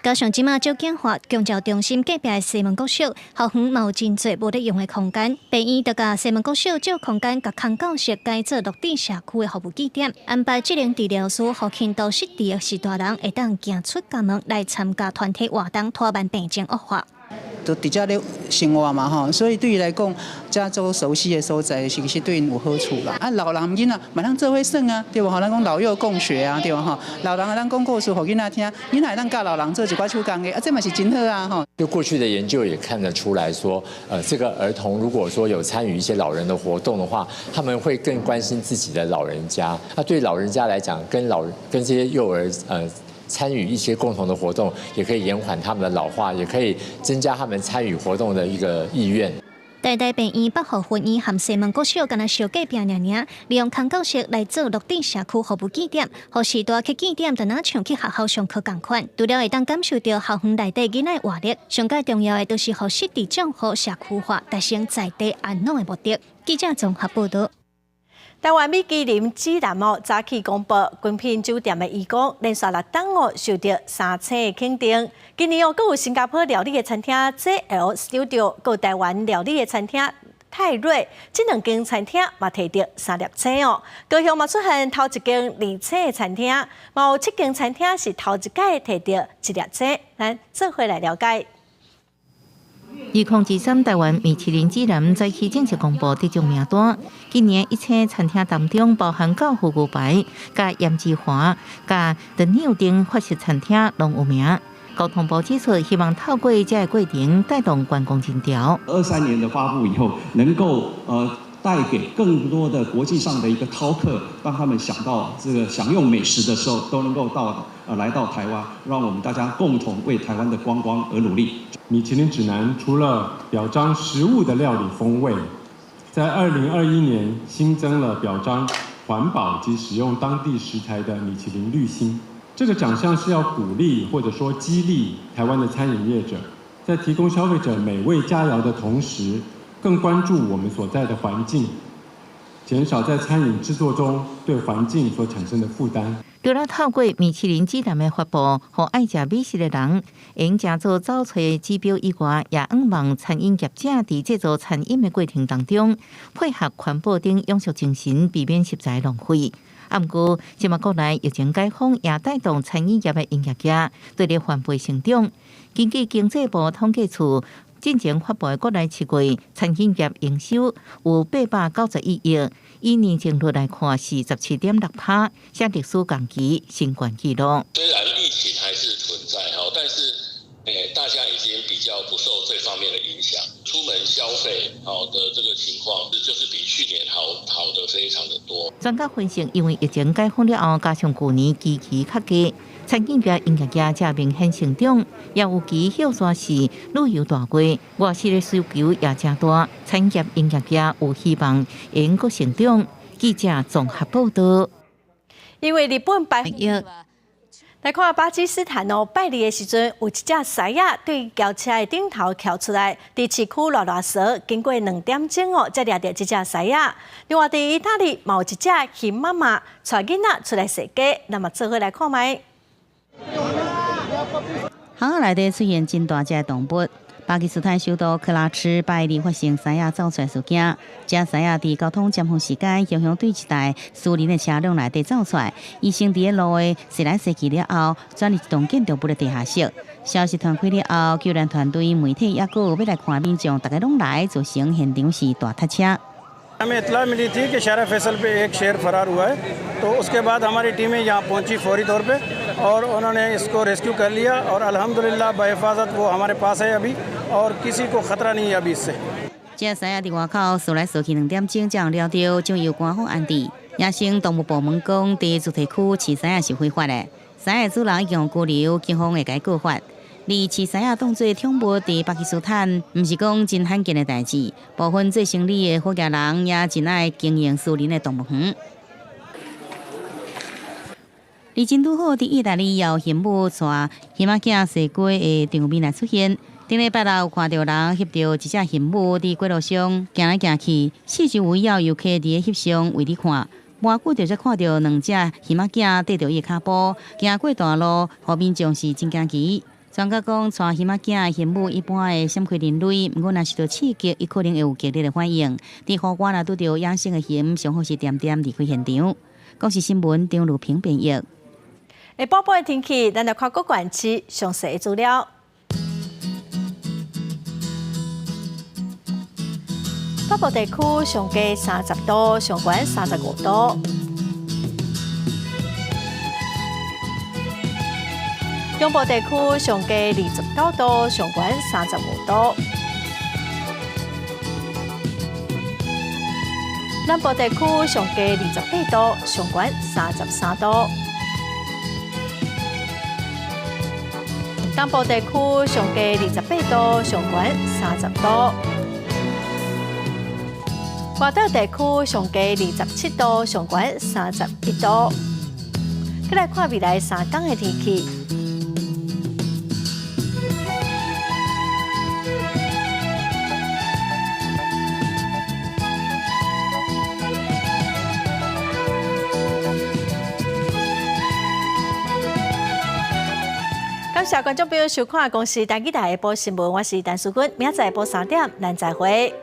加上這馬少子化，長照中心隔壁的西門國小校園嘛有真濟無咧用的空間，病院就共西門國小借空間，共空教室改做落地社區的服務據點，安排職能治療師，予輕度失智的序大人會當行出家門來參加團體活動，拖慢病情惡化。就佇遮咧生活嘛吼，所以對伊來講，遮做熟悉的所在，其實對𪜶有好處啦。啊，老人囡仔嘛通做伙耍啊，對無吼？咱講老幼共學啊，對無吼？老人會當講故事予囡仔聽，囡仔會當教老人做一寡手工藝，啊，這嘛是真好啊吼。就過去的研究也看得出來說，這個兒童如果說有參與一些老人的活動的話，他們會更關心自己的老人家。那對老人家來講，跟這些幼兒，參與一些共同的活動，也可以延緩他們的老化，也可以增加他們參與活動的一個意願。台大病院北湖分院和西門國小敢若相隔壁爾爾，利用空教室來做落地社區服務據點，予序大去據點，就若像去學校上課仝款。除了會當感受著校園內底囡仔活力，上蓋重要的就是予失智照護社區化，達成在地安老的目的。記者綜合報道。台灣米其林指南哦，早起公布，雲品酒店的頤宮連續6冬哦受著三星的肯定。今年哦，閣有新加坡料理的餐廳 JL Studio，閣有台灣料理的餐廳泰瑞，這兩間餐廳嘛提著三粒星哦。高雄嘛出現頭一間二星的餐廳，嘛有七間餐廳是頭一擺提著一粒星。咱做伙來了解。2023台灣米其林指南早起正式公布得獎名單。今年一星餐廳當中，包含教父牛排、佮鹽之華、佮 The New 等法式餐廳攏有名。交通部指出，希望透過這個過程帶動觀光人潮。23年的發布以後，能夠帶給更多的國際上的一個饕客，當他們想到這個享用美食的時候，都能夠來到台灣，讓我們大家共同為台灣的觀光而努力。米其林指南除了表彰食物的料理風味，在2021年新增了表彰環保及使用當地食材的米其林綠星。這個獎項是要鼓勵或者說激勵台灣的餐飲業者，在提供消費者美味佳肴的同時，更關注我們所在的環境，減少在餐飲製作中對環境所產生的負擔。除了透過米其林指南的發布，予愛食美食的人會用做找揣指標以外，也向望餐飲業者佇製作餐飲的過程當中，配合環保等永續精神，避免食材浪費。啊，毋過，這馬國內疫情解封，也帶動餐飲業的營業額對咧翻倍成長。根據經濟部統計處進前發布的國內7月餐飲業營收有891億，以年增率來看是17.6%，創歷史同期新懸紀錄。雖然疫情還是存在哈，但是大家已經比較不受這方面的影響，出門消費好的這個情況，就是比去年好好的非常的多。專家分析，因為疫情解封了後，加上舊年基期較低，餐飲業營業額才明顯成長，也有其歇山是旅遊大月，外食的需求也誠大，餐業營業額有希望會閣成長。記者綜合報道。因為日本拜來看巴基斯坦哦，拜日的時陣，有一隻獅仔對轎車的頂頭蹺出來，佇市區賴賴趖，經過2點鐘哦，才掠著這隻獅仔。另外，佇意大利嘛有一隻熊媽媽帶囡仔出來踅街，那麼做伙來看覓。巷仔內底出現真大隻的動物。巴基斯坦首都克拉赤拜日發生獅仔走出來事件，這獅仔佇交通尖峰時間，雄雄對一台私人的車輛內底走出來，伊先佇咧路的踅來踅去了後，轉入一棟建築物的地下室。消息傳開了後，救援團隊、媒體猶閣有欲來看民眾，大家攏來，造成現場是大塞車。 हमें इत्तला मिली थी कि शारा फैसल पे एक शेर फरार हुआ है, तो उसके बाद हमारी टीमें यहाँ पहुँची फौरी तौर पे और उन्होंने इसको रेस्क्यू कर लिया और अल्हम्दुलिल्लाह बहिफाजत वो हमारे पास है अभी और किसी को ख़तरा नहीं है अभी इससे。這獅仔佇外口踅來踅去2點鐘，才掠著，將由官方安置。野生動物部門講，佇住宅區飼獅仔是非法的，獅仔主人已經拘留，警方會共告發。而飼獅仔當做寵物，佇巴基斯坦，毋是講真罕見的代誌。部分做生理的好額人也真愛經營私人的動物園。而真拄好，佇意大利也有熊母帶熊仔囝踅街的場面來出現。頂禮拜六有看著人翕著一隻熊母佇街路上行來行去，四周圍有遊客佇咧翕相圍咧看。無久就才看著兩隻熊仔囝綴著伊的跤步行過大路，予民眾是真驚奇。專家講，帶熊仔囝的熊母一般會閃開人類，毋過若受到刺激，伊可能會有激烈的反應。佇戶外若拄著野生的熊，上好是恬恬離開現場。公視新聞張如平編譯。下晡晡的天氣，咱來看各縣市詳細的資料。北部地區上低30度，上懸35度。中部地區上低29度，上懸35度。南部地區上低28度，上懸33度。東部地區上低28度，上懸30度。外島地區上低27度，上懸31度。閣來看未來3天的天氣。感謝觀眾朋友收看《公視台語台》下晡新聞，我是陳淑君，明仔載下晡3點，咱再會。